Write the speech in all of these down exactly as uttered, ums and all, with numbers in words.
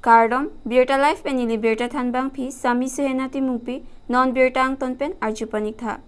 Kardom, Birta Live pen neli Birta Thanbangpi, Sami Suhena Timungpi, non Birta angton pen arju panik tha.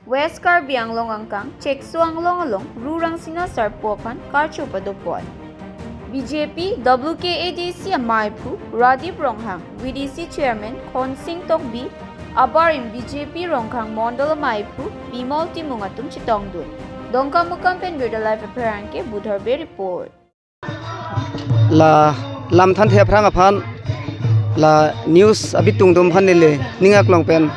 West Karbi Anglong angkang, Chekso Anglong along, Ru Rangsina Sarpo aphan karcho padopon. B J P W K A D C amaiphu Radip Ronghang, V D C Chairman Khonsing Tokbi, abarim B J P Rongkhang Mondol amaiphu Bimol Timung atum chetongdun. Dongkamukam pen Birta Live apherangke Budhar Bey report. La lam thanthe aphrang aphan, la news abitung atum aphan neli ning aklong pen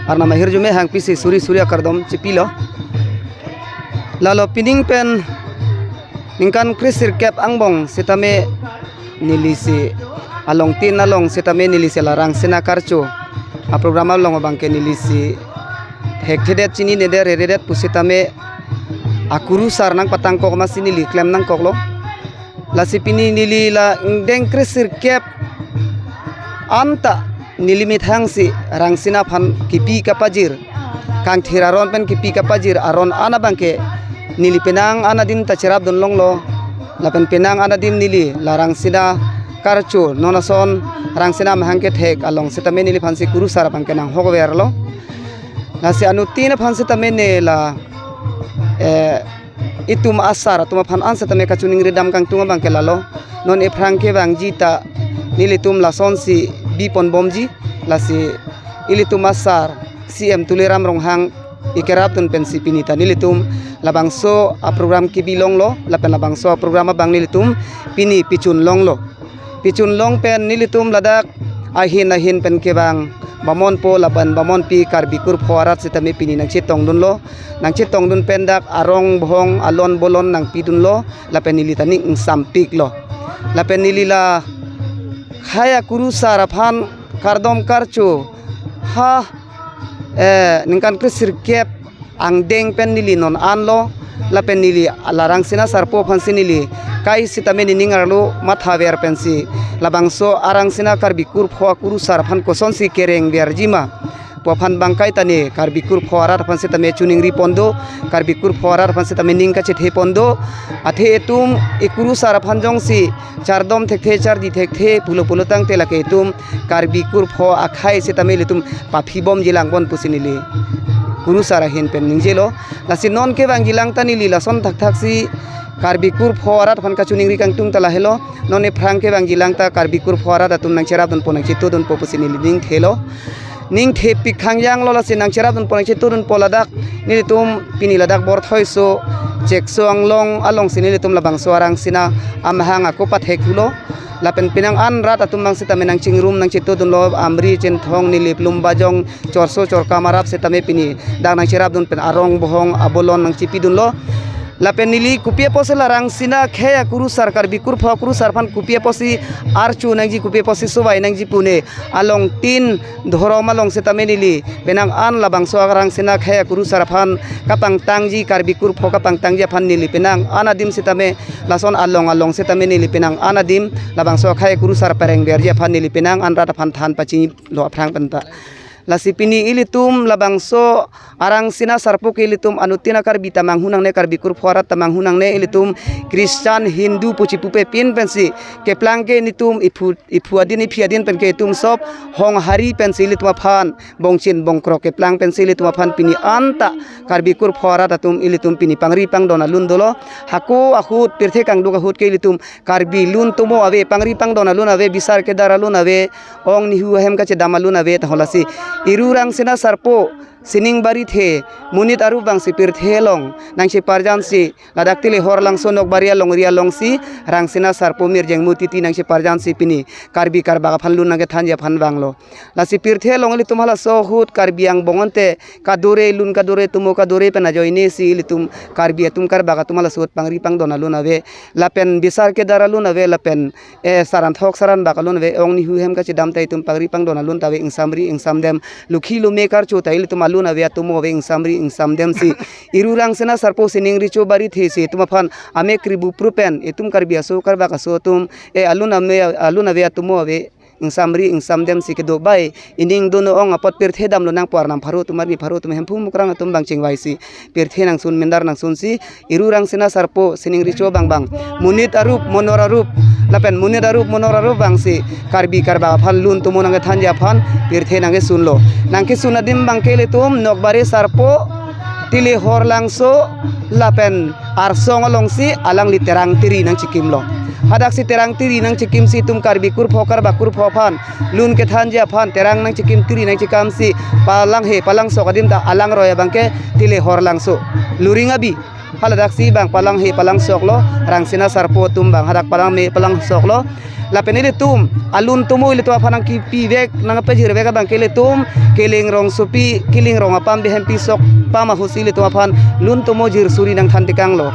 Arnam ahirjume hangpisi suri suri akardom chipilo. Lalo pining pen ningkan kresirkep angbong sitame nelisi along tin along sitame nelisi la Rangsina karcho aprogram along abangke nelisi hekthedet chininedet reredet pusitame akurusar nangpatangkok masi neli klem nangkoklo. Lasi pini neli la ingdeng kresirkep anta neli methangsi Rangsina aphan kipi kapajir, kangthir aron pen kipi kapajir aron an abangke neli penang an adim ta cherapdun longlo. Lapen penang an adim neli la Rangsina karcho non ason Rangsina amahang kethek along sitame neliphansi kurusar abangke nanghokverlo. Lasi anuttin aphan sitame ne la, eh, itum asar atum aphan an sitame kachiningri dam kangtung abangke lalo. Non ephrang kevangji ta nelitum lasonsi biponbomji, lasi ilitum asar C M Tuliram Ronghang ikerapdun pensi pini ta nelitum labangso aprogram kebi longlo, lapen labangso aprogram abang nelitum pini pichun longlo. Pichun long pen nelitum ladak ahin ahin pen kevang bamonpo lapen bamonpi Karbi kurpho arat sitame pini nangchetongdunlo. Nangchetongdun pen dak arong bohong alon bolon nangpidunlo, lapen neli ta ning ingsampiklo. Lapen neli la khei akurusar aphan kardom karcho ha, eh, ningkan kresirkep angdeng pen neli non anlo, lapen neli la Rangsina Sarpo aphansi neli kai sitame nening arlo mathaver pensi labangso a Rangsina Karbi kurpho akurusar aphan kosonsi kerengverji ma pu aphan bang kaita ne Karbi kurpho arat aphan sitame chiningri pondo, Karbi kurpho arat aphan sitame ning kachethepon do. Athe itum ikurusar aphan jongsi chardom thekthe chardi thekthe pulo pulo tangte lake itum Karbi kurpho akhei sitame ilitum paphibomji lang bon pusi neli kurusar ahin pen ningjelo. Lasi non kevangji lang ta neli lason thakthaksi Karbi kurpho arat aphan kachiningri kangtung ta lahelo. Non ephrang kevangji lang ta Karbi kurpho arat atum nangcherapdunpo nangchetodunpo pusi neli ningthelo. Ningthepik khangjanglo lasi nangcherapdunpo nangchetodunpo ladak nelitum pini ladak Borthoiso Chekso Anglong alongsi nelitum labangso a Rangsina amahang ako pathekhulo. Lapen penang an rat atum bang sitame nangchingrum nangchetodunlo, Amri, Chinthong, Nilip, Lumbajong, Chorso, Chorkam arap sitame pini dak nangcherapdun pen arong bohong abolon nangchipidunlo. Lapen neli kopi apotsi la Rangsina khei akurusar Karbi kurpho akurusar aphan kopi apotsi archu nangji, kopi apotsi sovai nangji pune along tin dhorom along sitame neli penang an labangso a Rangsina khei akurusar aphan kapangtangji, Karbi kurpho kapangtangji aphan neli penang an adim sitame lason along along sitame neli penang an adim labangso khei akurusar perengverji aphan neli penang an rat aphan than pachini lo aphrang penta. Lasi pini ilitum labangso a Rangsina Sarpo ke ilitum anuttin a Karbi ta manghu nangne, Karbi kurpho arat ta manghu nangne, ilitum Christian, Hindu pu chipupe pin pensi keplang ke nelitum iphu iphu adin iphi adin pen ke itum sop honghari pensi ilitum aphan bongchin bongkrok keplang pensi ilitum aphan pini anta Karbi kurpho arat atum ilitum pini pangri pangdon alun dolo. Hako ahut pirthe kangduk ahut ke ilitum Karbi lun tomo ave, pangri pangdon alun ave, bisar kedar alun ave, ong nihu ahem kachedam alun ave, ta holasi Iru Rangsina Sarpo sining barithe monit arup bangsi pirthe along nangcheparjansi ladak Tilehor Langso Nokbari alongri alongsi Rangsina Sarpo mirjeng mutiti nangcheparjansi pini Karbi karbak aphan lun nangkethanji aphan vanglo. Lasi pirthe along ilitum halaso ahut Karbi angbong ante kadore lun kadore tomo kadore pen ajoine si ilitum Karbi atum karbak atum halaso ahut pangri pangdon alun ave, lapen bisar kedar alun ave, lapen eh, saran thok saran bak alun ave, ong nihu hem kachedam ta itum pangri pangdon alun ta ave, ingsamri ingsamdem, lukhi lume karcho ta ilitum alun ave, atomo ave, ingsamri ingsamdem si Iru Rangsina Sarpo sining richo barithe si itum aphan amek ribu prupen itum Karbi aso karbak aso atum, eh, alun ame alun ave, atomo ave, ingsamri ingsamdem si kedo bai ining dono ong apot pirthe damlo nangpo, Arnam pharo atum arni pharo atum Hemphu Mukrang atum bang chingvaisi pirthe nangsun mindar nangsunsi Iru Rangsina Sarpo sining richo bang bang monit arup monor arup lapen monit arup monor arup abangsi Karbi Karbak aphan lun tomo nangkethanji aphan pirthe nangkesunlo. Nangkesun adim abangke ilitum Nokbari Sarpo, Tile Horlangso, lapen Arsong alongsi alangli Terang Tiri nangchikimlo. Hadaksi Terang Tiri nangchikimsi itum Karbi kurpho Karbak kurpho aphan lun kethanji aphan Terang nangchikim Tiri nangchikamsi palanghe palangsok adim ta alangroi abangke Tile Horlangso, Luring Abi. Haladaksi bang palanghe palangsoklo, Rangsina Sarpo atum bang hadak palangme palangsoklo. Lapen ilitum alun tomo ilitum aphan nangkipivek nangpajirvek abangke ilitum Kiling Rongsopi, Kiling Rong apam bihempi sok pam ahutsi ilitum aphan lun tomo jir suri nangthantekanglo.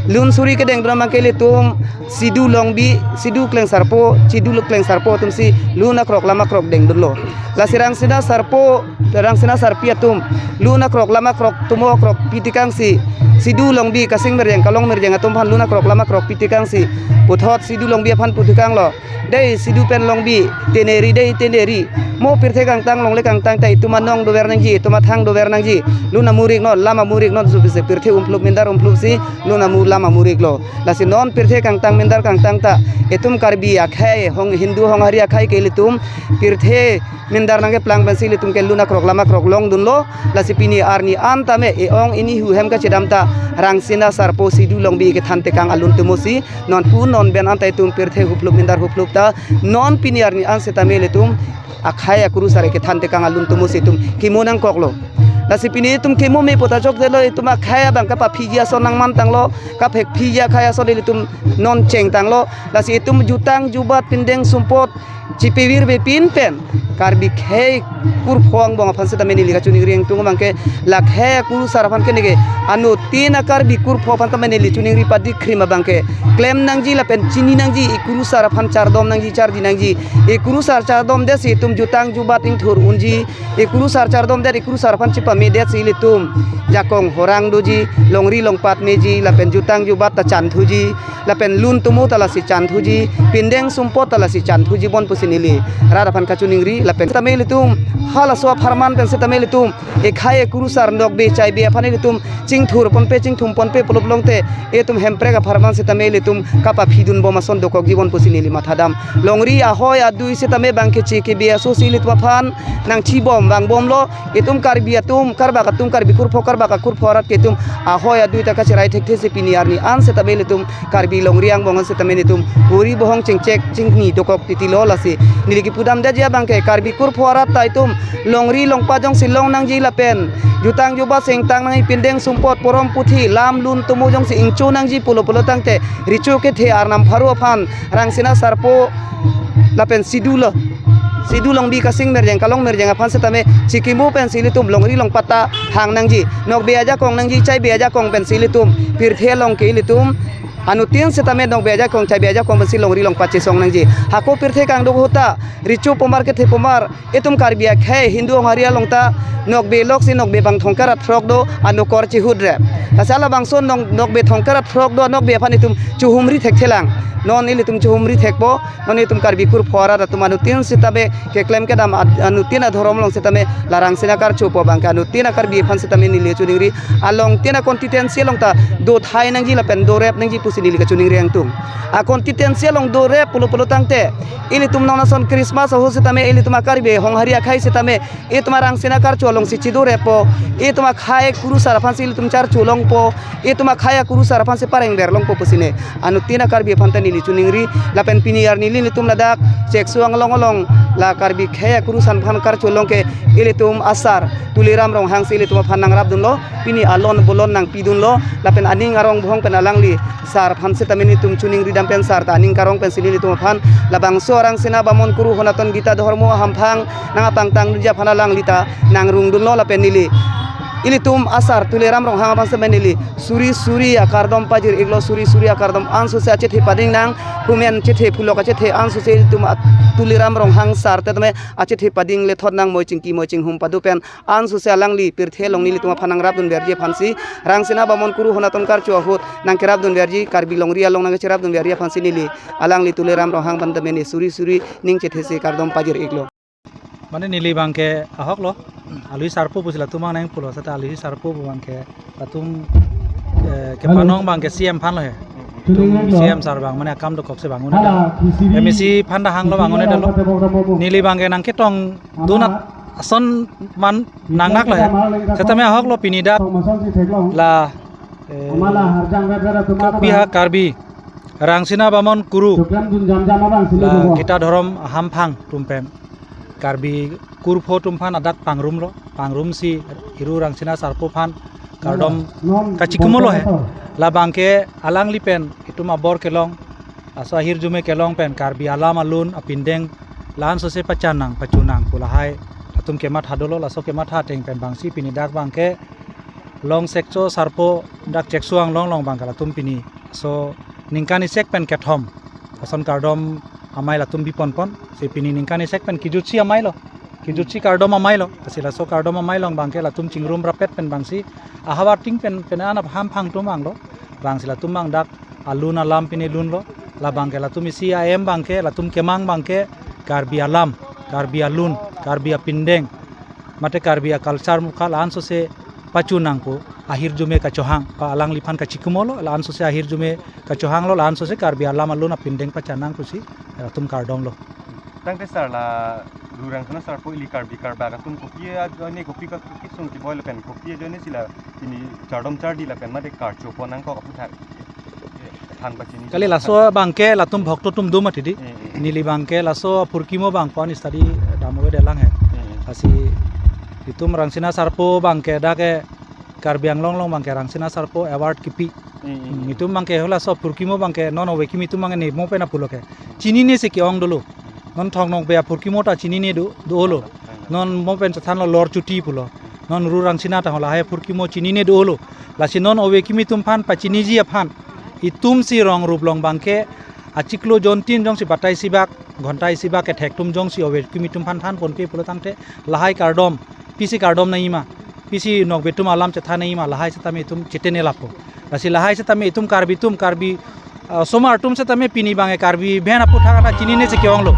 Lun suri kedengdun abangke ilitum Sidu Longbi, Sidu Klengsarpo, Sidu Klengsarpo atumsi lun akrok lam akrok dengdunlo. Lasi Rangsina Sarpo, Rangsina Sarpi atum lun akrok lam akrok tomo akrok pitekangsi, Sidu Longbi Kasing Merjeng Kalong Merjeng atum aphan lun akrok lam akrok pitekangsi, puthot Sidu Longbi aphan putekanglo. Dei Sidu pen Longbi, teneri dei teneri. Mo pirthe kangtang longle kangtang ta itum anong dover nangji, itum athang dover nangji. Lun amurik non, lam amurik non, supise pirthe umphlup mindar umphlup si lun amu lam amuriklo. Lasi non pirthe kangtang mindar kangtang ta itum Karbi akhei, hong Hindu honghari akhei ke ilitum pirthe mindar nangkeplang pensi ilitum ke lun akrok lam akrok longdunlo. Lasi pini arni an tame e-ong ini hu hem kachedam ta Rangsina Sarpo, Sidu Longbi kethantekang alun tomosi non pu non ben anta itum pirthe huphlup mindar huphlup ta non pini arni an setame ilitum akhei akurusar kethantekang alun tomosi itum kimo nangkoklo. Lasi pini itum kimo me puta chokdetlo, itum akhei abang kapaphiji ason nangmantanglo, kaphekphiji akhei ason ilitum non chengtanglo. Lasi itum jutang jubat pindeng sumpot chipivirve pin pen Karbi khei kurpho angbong aphan setame neli kachiningri ingtung abangke, la khei akurusar aphan ke neke anuttin a-Karbi kurpho aphan tame neli chiningri padikhrim abangke, klem nangji lapen chini nangji, ikurusar aphan chardom nangji, chardi nangji. Ikurusar chardomdetsi itum jutang jubat ingthur unji. Ikurusar chardomdet, ikurusar aphan chipamedetsi ilitum jakong horang doji, longri longpat meji, lapen jutang jubat ta chanthuji, lapen lun tomo ta lasi chanthuji, pindeng sumpot ta lasi chanthuji bon pusi neli rat aphan kachiningri. Lapen tame ilitum halaso apharman pen setame ilitum ekhei ekurusar nokbe chaibe aphan ilitum chingthur ponpe chingthum ponpe pulop longte, itum Hemprek apharman setame ilitum kapaphidun bom ason dokokji bon pusi neli mathadam. Longri ahoi adui setame bangke chekebe asosi ilitum aphan nangchibom vangbomlo. Itum Karbi atum, Karbak atum, Karbi kurpho, Karbak akurpho arat ke itum ahoi adui ta kacherai thekthesi pini arni an setame ilitum Karbi longri angbong an setame nelitum huri bohong chingchek chingni dokok titilo. Lasi neli kipudamdetji abangke Karbi kurpho arat ta itum longri longpat jongsi long nangji lapen jutang jubat sengtang nangji, pindeng sumpot porom puthi lam lun tomo jongsi ingcho nangji pulo pulo tangte, recho kethe arnam pharo aphan Rangsina Sarpo lapen Sidu lo, Sidu Longbi Kasing Merjeng Kalong Merjeng aphan setame chikimo pensi ilitum longri longpat ta hang nangji, nokbe ajakong nangji, chaibe ajakong pensi ilitum pirthe along ke ilitum anuttin setame nokbe ajakong chaibe ajakong pensi longri longpat chesong nangji. Hako pirthe kangduk ahut ta recho pomar kethe pomar itum Karbi akhei Hindu honghari along ta nokbe loksi nokbe bang thongkar ra throk do anokor chihut rep. Lasi halabangso nok-, nokbe thongkar ra throk do anokbe aphan itum chuhumri thekthelang. Non ilitum chuhumri thekpo, non itum Karbi kurpho arat atum anuttin setame keklem kedam ad-, anuttin adhorom along setame la Rangsina karchopo abangke anuttin a-Karbi aphan setame neli chiningri, alongtin a-constituency along ta dothai nangji lapen dorep nangji pusi neli kachiningri ingtung. A-constituency along dorep pulo pulo tangte, ilitum non ason Christmas ahut setame ilitum a-Karbi honghari akhei setame itum a-Rangsina karcho alongsi chidorepo, itum akhei kurusar aphansi ilitum charcho longpo, itum akhei akurusar aphansi pareng ber longpo pusi ne anuttin a-Karbi aphan ta neli chiningri. Lapen pini arni ilitum ladak Cheksu Anglong along la Karbi khei akurusar aphan karcho long ke ilitum asar Tuliram Ronghang si ilitum aphan nangrapdunlo, pini alon bolon nangpidunlo, lapen aning arong bohong pen alangli sar aphan setame nelitum chiningri dam pen sar ta aning karong pensi nelitum aphan labangso Rangsina Bamon Kuru Honaton Gita Dhormo ahamphang nangpangtang dunji aphan alangli ta nangrungdunlo. Lapen neli ilitum asar Tuliram Ronghang aphan setame neli suri suri akardom pajir-iklo, suri suri akardom ansose achethe pading nang, humen chethe phulok achethe ansose ilitum a-, Tuliram Ronghang sar ta tame achethe pading lethot nang, moi chingki moi chinghum pado pen ansose alangli pirthe along nelitum aphan nangrapdun verji aphansi, Rangsina Bamon Kuru Honaton karcho ahut nangkerapdun verji, Karbi longri along nangcherapdun verji aphansi neli alangli Tuliram Ronghang aphan tame ne suri suri ning chethesi kardom pajir-iklo. Mane neli abangke ahoklo, alui sarpo pusi latum ang nangpulo, seta alui sarpo abangke latum, eh, kepanong abangke C M aphanlo he. Tum C M sir abang mane akam dokok si bangun dak. M A C aphan ta hanglo bangun dak lo. Neli abang ke nangketongdun ason man nangnak lo ya. Setame ahok lo pini dak la, eh, kopi ha Karbi Rangsina Bamon Kuru la Gita Dhorom Hamphang atum pen Karbi kurpho atum aphan adak pangrum lo, pangrum si iru Rangsina Sarpo aphan kardom kachikumo lo he. Labang ke alangli pen itum abor kelong, laso ahirjume kelong pen Karbi alam alun apindeng la-an sose pachanang pachunang pu lahai atum kematha dolo, laso kematha ateng pen bangsi pini dak abang ke Long Sekcho Sarpo dak Cheksu Anglong along abang ke latum pini so ningkan isek pen kethom ason kardom amei latum biponpon. Si pini ningkan isek pen kijutsi amei lo, kijutsi kardom amei lo. Si laso kardom amei along abang ke latum chingrum rapet pen bangsi ahavar ting pen pen anap Hamphang atum abang lo, bangsi latum abang dak alun alam pini lun lo. Labang ke latum isi a-aim abang ke, latum kemang abang ke Karbi alam, Karbi alun, Karbi apindeng, mate Karbi a-culture mukha la-an sose pachunang pu ahirjume kachohang, pa alangliphan kachikumo lo, la-an sose ahirjume kachohang lo, la-an sose Karbi alam alun apindeng pachanang pusi latum kardom lo. Tangte sir, la iru Rangsina Sarpo ili Karbi Karbak atum kopi ajoine, kopi ka, kopi sung keboi lapen kopi ajoine si la pini chardom chardi lapen mate karcho pon nangkok aphuthak than pachini. Kali laso abang ke latum bhokto atum do mati di. Hmm, hmm. Neli abang ke laso aphurkimo abang pon study dam avelang he. Hmm. Lasi itum Rangsina Sarpo abang ke dak ke Karbi Anglong along abang ke Rangsina Sarpo award kipi. Hmm, hmm. Hmm, itum abang ke halaso aphurkimo abang ke non ove kimi atum abang ke ne mo pen apulo ke chinine si ke-ong dolo. Non thong nong be aphurkimo ta chinine do, dolo. Non mo pen chethan lo Lor Chuti pulo. Non iru Rangsina ta ho lahai aphurkimo chinine dolo. Lasi non ove kimi atum aphan pachiniji aphan itum si rong rup along abang ke achiklo jontin jongsi batai isi bak, ghonta isi bak kethek atum jongsi ove kimi atum aphan than ponpe pulo tangte lahai kardom, pisi kardom nangji ma, pisi nokbe atum alam chethan nangji ma, lahai setame itum chitene lapo. Lasi lahai setame itum Karbi atum, Karbi, ah, osomar atum setame pini abang ke Karbi pen aphuthak ana chinine si ke-ong lo.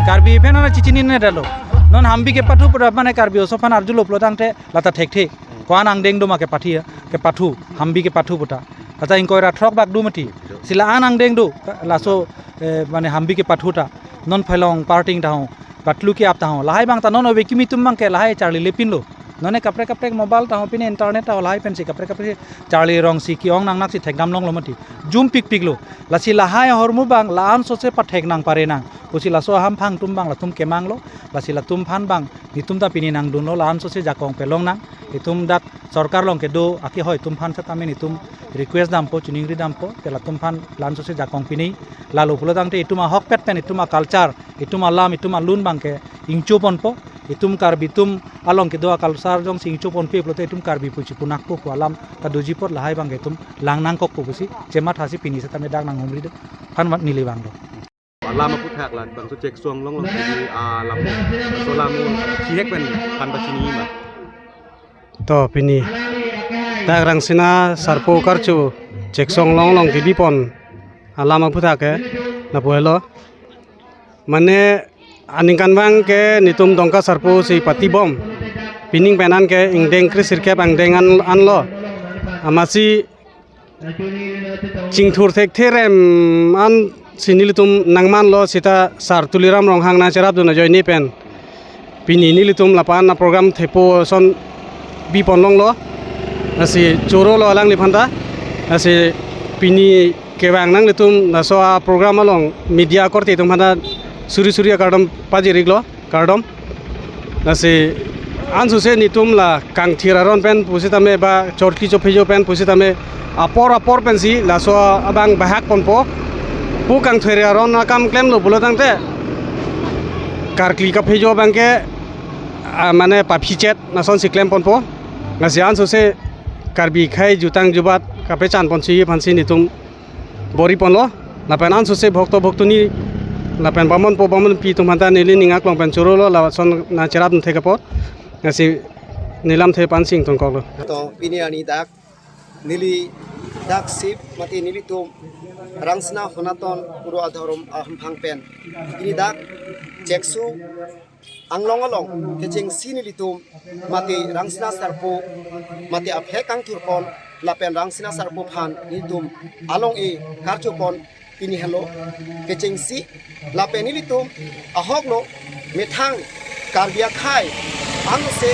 Karbi pen ana chichinine detlo. Non Hambi kepathu puta mane Karbi oso aphan arjulo pulo tangte lata thekthe. Ko-an angdeng do ma kepathu, kepathu, Hambi kepathu puta. Lata ingkoi ra throk bak do mati. Si la-an angdeng do, ka-, laso, eh, mane Hambi kepathu ta. Non Phelong Parting ta ho, Patlu ke-ap ta ho. Lahai abang ta non ove kimi atum abang ke lahai charlile pinlo. Non ne kaprek kaprek mobile ta ho pine internet ta ho lahai pensi kaprek kaprek charli rong si ke-ong nangnak si thekdam longlo mati. Jum pikpik lo. Lasi lahai ahormu abang la-an sose pathek nang pare nang pusi laso Hamphang atum abang latum kemang lo. Lasi latum aphan abang netum ta pini nangdunlo, la-an sose jakong pelong nang. Itum dak sorkar along kedo akehoi atum aphan setame netum request dampo, chiningri dampo, te latum aphan la-an sose jakong pini. Lalo pulo tangte itum ahokpet pen itum a-culture, itum alam, itum alun abang ke ingcho ponpo. Itum Karbi atum along kedo a-culture jongsi ingcho ponpe pulote itum Karbi pu chipu nakpo pu alam ta doji apot lahai abang ke itum lang nangkokpo pusi chematha si pini setame dak nanghumri do aphan mat neli vanglo. Alam aphuthak la bangso Cheksu Anglong along kebi alam, so alam chihek pen than pachini ma. To pini dak Rangsina Sarpo karcho Cheksu Anglong along kebi pon alam aphuthak ke lapu helo. Mane aningkanvang ke netum Dongka Sarpo si patibom. Pining pen an ke ingdeng kresirkep angdeng an, anlo. Amatsi chingthur thekthe rem ansi nelitum nangmanlo seta Sar Tuliram Ronghang nangcherapdun ajoine pen pini nelitum lapu-an a-program thepo ason bipon longlo. Lasi chorolo alangliphan ta. Lasi pini kevang nanglitum laso a-program along media akorte atum aphan ta suri suri akardom pajir-iklo. Kardom. Lasi ansose netum la kangthir aron pen pusitame ba chorki chophejo pen pusitame apor apor pensi laso abang bahak ponpo. Pu kangthir aron akam klemlo pulo tangte karkli kaphejo abang ke, ah, mane paphichet lasonsi klem ponpo. Lasi ansose Karbi akhei jutang jubat kapechan ponsi aphansi netum bor-i ponlo, lapen ansose bhokto bhoktoni, lapen bamonpo bamonpi atum aphan ta neli ning aklong pen chorolo, lason nangcherapdun thek apot, lasi nelamthe aphansi ingtonkoklo. To pini arni dak, neli dak sip mate nelitum Rangsina Honaton Kuru Adhorom Ahamphang pen pini dak Cheksu Anglong along kechengsi nelitum mate Rangsina Sarpo mate aphek kangthur pon lapen Rangsina Sarpo aphan nelitum along-e karchopon pini helo kechengsi, lapen nelitum ahoklo methang Karbi akhai anose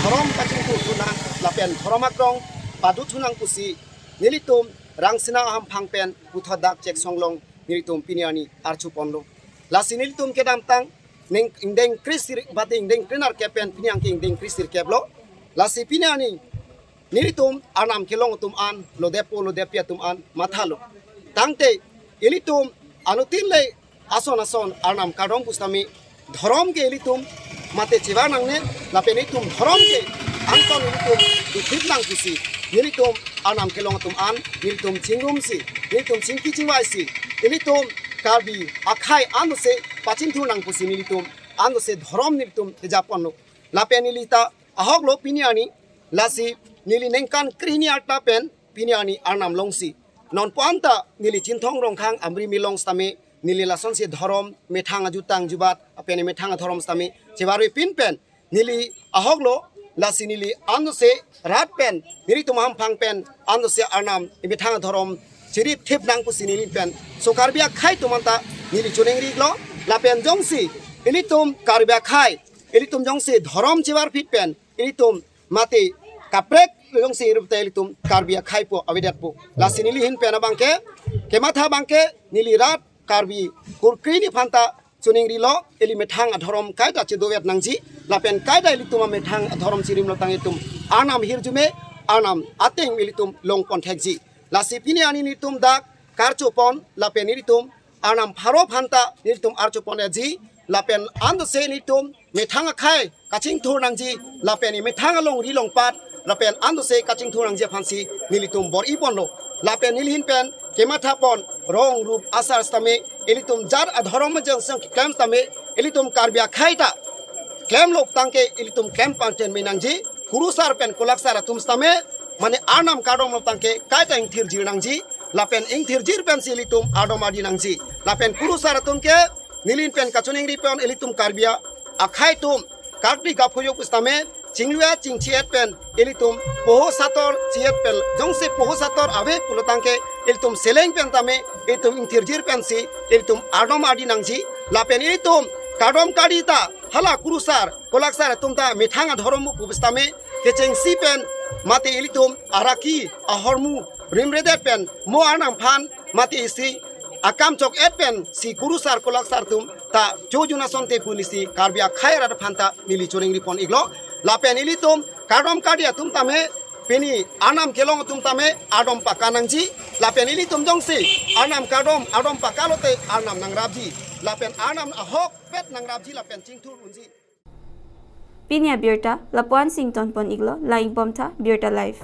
dhorom kachingthur thunang lapen dhorom akrong padu thunang pusi nelitum Rangsina ahamphang pen puthot dak Cheksong along nelitum pini arni archuponlo. Lasi nelitum kedamtang ning ingdeng kre-sirkep, bati ingdeng krenerkep pen pini angke ingdeng kre-sirkep lo. Lasi pini arni nelitum arnam kelong atum an, lodepo lodepi atum an mathalo. Tangte ilitum anuttin le ason ason arnam kardom pusitame dhorom ke ilitum mate chevar nangne, lapen ilitum dhorom ke angton ilitum duthip nang pusi nelitum arnam kelong atum an nelitum chingrumsi, nelitum chingki chingvaisi, ilitum Karbi akhai anose pachingthur nang pusi nelitum anose dhorom nelitum ejaponlo. Lapen neli ta ahoklo pini arni, lasi neli ningkan krehini arta pen pini arni arnam longsi. Non puan ta neli Chinthong Rongkhang Amri Milong sitame neli lasonsi dhorom methang ajutang jubat lapen methang adhorom sitame chevarve pin pen neli ahoklo, lasi neli anose rat pen nelitum ahamphang pen anose arnam methang adhorom chirip thip nang pusi neli pen so Karbi akhai atum anta neli choningri-iklo. Lapen jongsi ilitum Karbi akhai ilitum jongsi dhorom chevarphit pen ilitum mate kaprek jongsi irup ta ilitum Karbi akhai pu avedetpo. Lasi neli ahin pen abangke, kematha abangke neli rat Karbi kurkre ni aphanta choningrilo, ili methang adhorom kaita chedovet nangji, lapen kaita ilitum amethang adhorom chirimlo tang itum arnam hirjume, arnam ateng ilitum longpon thekji. Lasi pini arni nelitum dak karchopon lapen ilitum arnam pharo aphanta nelitum archopon-etji, lapen anose nelitum methang akhai kachingthur nangji, lapen methang alongri longpat lapen anose kachingthur nangji aphansi nelitum bor-iponlo. Lapen neli ahin pen kemathapon rong rup asar sitame ilitum jat adhorom jeng seng klem sitame ilitum Karbi akhai ta klemlo tangke ilitum klem pangchen me nangji, kurusar pen kolaksar atum sitame mane arnam kardomlo tangke kaita ingthirjir nangji, lapen ingthirjir pensi ilitum ardom ardi nangji. Lapen kurusar atum ke neli ahin pen kachoningri pen ilitum Karbi akhai atum karkli kaphoyok sitame chingluat chingchi-et pen ilitum poho sator chi-et pen jongsi poho sator ave pulo tangke ilitum seleng pen tame ilitum ingthirjir pensi ilitum ardom ardi nangji. Lapen ilitum kardom kardi ta hala kurusar kolaksar atum ta methang adhorom pu sitame kechengsi pen mate ilitum araki ahormu rimredet pen mo arnam aphan mate isi akam chok-et pensi kurusar kolaksar atum ta chojun asonte punisi Karbi akhai arat aphanta neli choningripon-iklo. Lapen ilitum kardom kardi atum tame pini arnam kelong atum tame ardom paka nangji. Lapen ilitum jongsi arnam kardom ardom paka lote arnam nangrapji. Lapen arnam ahokpet nangrapji lapen chingthur unji. Pini abirta lapu-an si ingtonpon-iklo, lang-ikbomtha, Birta Live.